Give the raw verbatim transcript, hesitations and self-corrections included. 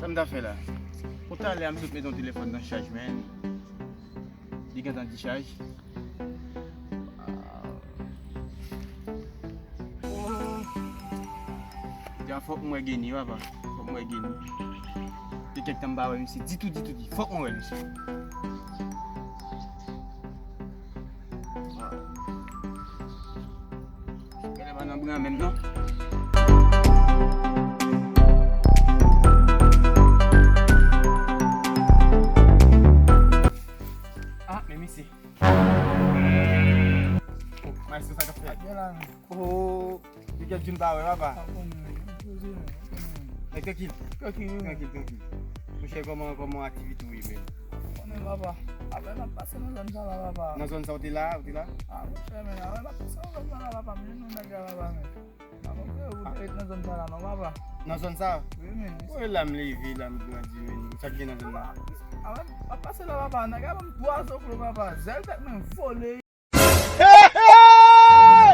M ta fè la. Pou talè a, m sot met yon telefòn nan chaj, men. Li gentan dichaj. Ah. Oh. Deja fòk m wè Geni, papa. Fòk m wè Geni. Te kèk tan m pa wè misye ditou, ditou, ditou. Fòk m wè misye. Ah. Genlè pa nan bran menm non. Ah, men misye. Oh, maestro, sa k ap fèt? Gen la menm. Oh, li gen Jun pa wè, papa. Pa konnen, poze men, pa konnen. Nèg trankil. Trankil, wi. Trankil, trankil. Monchè, kòman, kòman aktivite w ye menm? Konnen, papa. Apre m ap pase nan zòn sa la, papa. Nan zòn sa ou te la, ou te la? Ah, monchè, men, apre m ap pase nan zòn sa la, papa, men nou nèg la, papa, men. Ah, monchè, ou te ret nan zòn sa la, non, papa? Nan zòn sa? Wi, men. Ou wè la m leve, la m grandi, men. Sa k gen nan zòn la? Apre m ap pase la, papa, nèg la ban m twa zoklo, papa. Zèl tèt mwen vole. Hey! Hey!